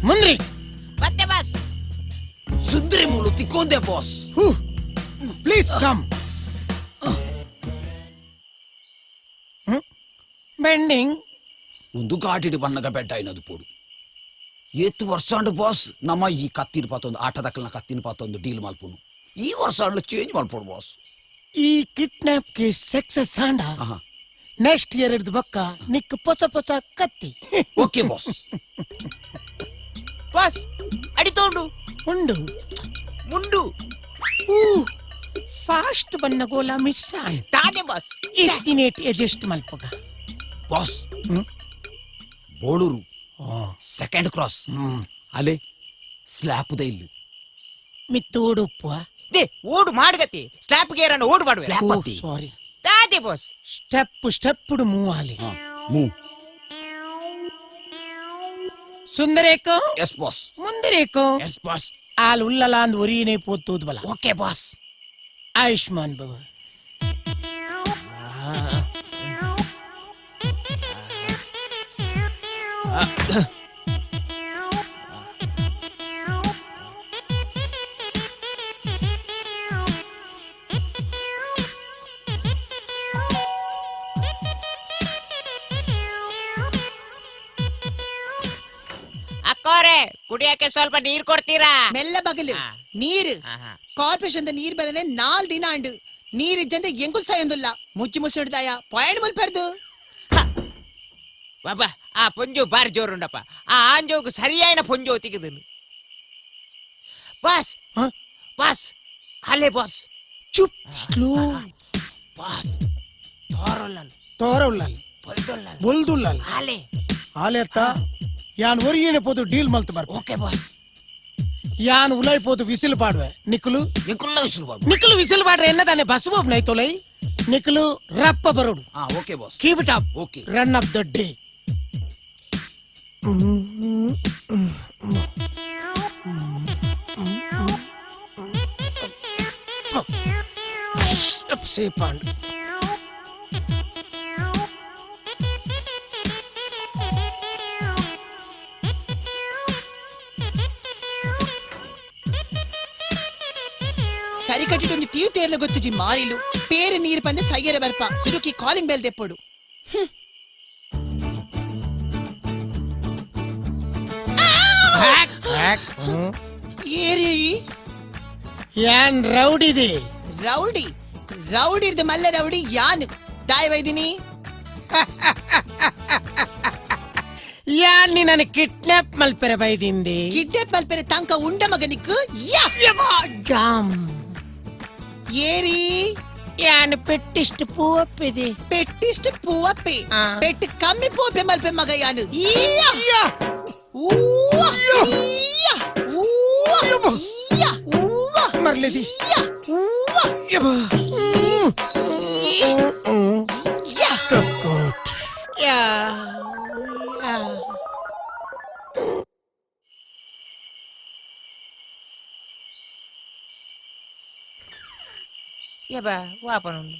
ಮುಂದ್ರಿ. ಬತ್ತೆ ಬಾಸ್. ಸುಂದರಿ ಮೂಲು ತಿಕ್ಕೊಂದೆ boss. Please come. Bending. ಒಂದು ಘಾಟಿಡಿ ಬಣ್ಣಗ ಬೆಡ್ಡ అయినದು ಪೋಡು. ಏತ್ ವರ್ಷಾಂಡು ಬಾಸ್, ನಮ್ಮ ಈ ಕತ್ತಿನ ಪಾತೊಂದು ಆಟದಕ್ಕಲ್ನ ಕತ್ತಿನ ಪಾತೊಂದು ಡೀಲ್ ಮಲ್ಪುನು. ಈ ವರ್ಷ ಚೇಂಜ್ ಮಲ್ಪೋಡು ಬಾಸ್. ಈ ಕಿಡ್ನಾಪ್ ಕೇಸ್ ಸಕ್ಸಸ್ ಆಂಡ ಆಹಾ. ನೆಕ್ಸ್ಟ್ ಇಯರ್ ಹಿಡ್ದು ಬಕ್ಕ ನಿಕ್ ಪೊಸ ಪೊಸ ಕತ್ತಿ. Okay boss. ಬಾಸ್, ಅಡಿತೋಂಡು. ಉಂಡು. ಮುಂಡು. ಊ ಫಾಸ್ಟ್ ಬನ್ನ ಗೋಲ ಮಿಸ್ ಆಯ್ತು. ತಾದೆ ಬಾಸ್. ಇಷ್ಟಿನೇಟ್ ಅಡ್ಜಸ್ಟ್ ಮಲ್ಪಗ. ಬಾಸ್. ಹ್ಮ್? ಬೋಳೂರು ಸೆಕೆಂಡ್ ಕ್ರಾಸ್ ಅಲೆ ಸ್ಲ್ಯಾಪ್ the ಇಲ್ಲು. ಮಿತ್ತು ಉಡುಪ್ಪುವ. They ಓಡು ಮಾಡ್ಗತಿ ಸ್ಲ್ಯಾಪ್ ಗೇರನ್ನು ಓಡು ಮಾಡುವೆ. ಸ್ಲ್ಯಾಪ್ ಅತ್ತಿ. ಸಾರಿ. ತಾದೆ ಬಾಸ್. ಸ್ಟೆಪ್ ಸ್ಟೆಪ್ ಮೂವಾಲಿ. ಮೂ. ಸುಂದರೇಕೋ. Yes boss. ಮುಂದರೇಕೋ. Yes boss. ಆಲ್ ಉಲ್ಲಲಾಂದ್ ಒರಿನೇ ಪೋತೂದ್ ಬಲ. Okay boss. ಆಯುಷ್ಮಾನ್ ಭವ. ಅಕ್ಕೋರೆ, ಕುಡಿಯಕ್ಕೆ ಸ್ವಲ್ಪ ನೀರ್ ಕೊಡ್ತೀರಾ? ಮೆಲ್ಲ ಬಗಲು. ಆ. ನೀರು. ಆಹಾ. ಕಾರ್ಪೊರೇಷನ್ ನೀರ್ ಬರದೆ ನಾಲ್ ದಿನ ಅಂಡು. ನೀರ್ ಇಜ್ಜಂದೆ ಎಂಗುಲ್ ಸಾಯೊಂದುಲ್ಲ. ಮುಚ್ಚಿ ಮುಸುಡ್ದಾಯ ಪಾಯಿಂಟ್ ಮುಲ್ಪರ್ದು. ಬಾಬಾ, ಆ ಪೊಂಜು ಬಾರಿ ಜೋರುಂಡಪ್ಪ. ಆ ಆಂಜೋಗು ಸರಿಯಾಯಿನ ಪೊಂಜೋ ತಿಗದನು ಬಾಸ್. ಹ? ಬಾಸ್, ಅಲ್ಲೇ ಬಾಸ್. ಚುಪ್, ಸ್ಲೋ. ಬಾಸ್, ತೋರೊಲ್ಲಲ್. ತೋರ ಉಲ್ಲಲ್. ಬೊಲ್ದೊಲ್ಲಲ್. ಬೊಲ್ದುಲ್ಲಲ್. ಆಲೆ. ಆಲೆತ್ತ ಯಾನ್ ಒರಿಯೇನೆ ಪೋದು ಡೀಲ್ ಮಲ್ತು ಬರ್. Okay boss. ಯಾನ್ ಉಲೈ ಪೋದು ವಿಸಿಲ್ ಪಾಡುವೆ. ನಿಕ್ಕಲು. ಎಂಕುಲ್ಲ ವಿಸಿಲ್ ಬಾಬು. ನಿಕ್ಕಲು ವಿಸಿಲ್ ಪಾಡ್ರೆ ಎನ್ನದಾನೆ ಬಸ್ ಬೋಪ್ ನೈತೊಲೈ. ನಿಕ್ಕಲು ರಪ್ಪ ಬರೋಡು. ಹಾ, okay boss. Keep it up. Okay. Run of the day. ಸೇಪಾಂಡ್. ಸರಿ ಕಟ್ಟಿಟ್ಟೊಂದು ತೀವ್ ತೇರ್ಲ ಗೊತ್ತುಜಿ ಮಾರಿಲು. ಪೇರು ನೀರು ಬಂದೆ ಸೈಯರ ಬರ್ಪ. ಸುರುಕಿ ಕಾಲಿಂಗ್ ಬೆಲ್ ದೆಪ್ಪೊಡು. ಏರಿ. ಯಾನ್ ರೌಡಿದೆ. ರೌಡಿ ರೌಡಿ ಇರ್ದ ಮಲ್ಲ ರೌಡಿ ಯಾನು ದಾಯ್ ವೈದಿನಿ. ಯಾನ್ ನನ್ನ ಕಿಡ್ನಾಪ್ ಮಲ್ಪೆರ ಬೈದಿಂದೆ? ಕಿಡ್ನಾಪ್ ಮಲ್ಪೆರೆ ತಂಕ ಉಂಡ ಮಗನಿಕ್ ಯಾ. ಜಾಮ್. ಏರಿ. ಯಾನ್ ಪೆಟ್ಟಿಷ್ಟು ಪೂವಪ್ಪಿದೆ. ಪೆಟ್ಟಿಸ್ಟ್ ಪೂವಪ್ಪೆ. ಆ. ಪೆಟ್ಟು ಕಮ್ಮಿ ಪೋಪೆ ಮಲ್ಪೆ ಮಗ ಯಾನು. ಈಯ. ಊವ. ಈಯ. ಊವ. ಈಯ. ಊವ. ಮರ್ಲಿದಿ. ಈಯ. ಊವ. ಈಯ. ಗುಡ್. ಯಾ ಯಾ. ಯಬಾ ವಾಪನುಂಡು.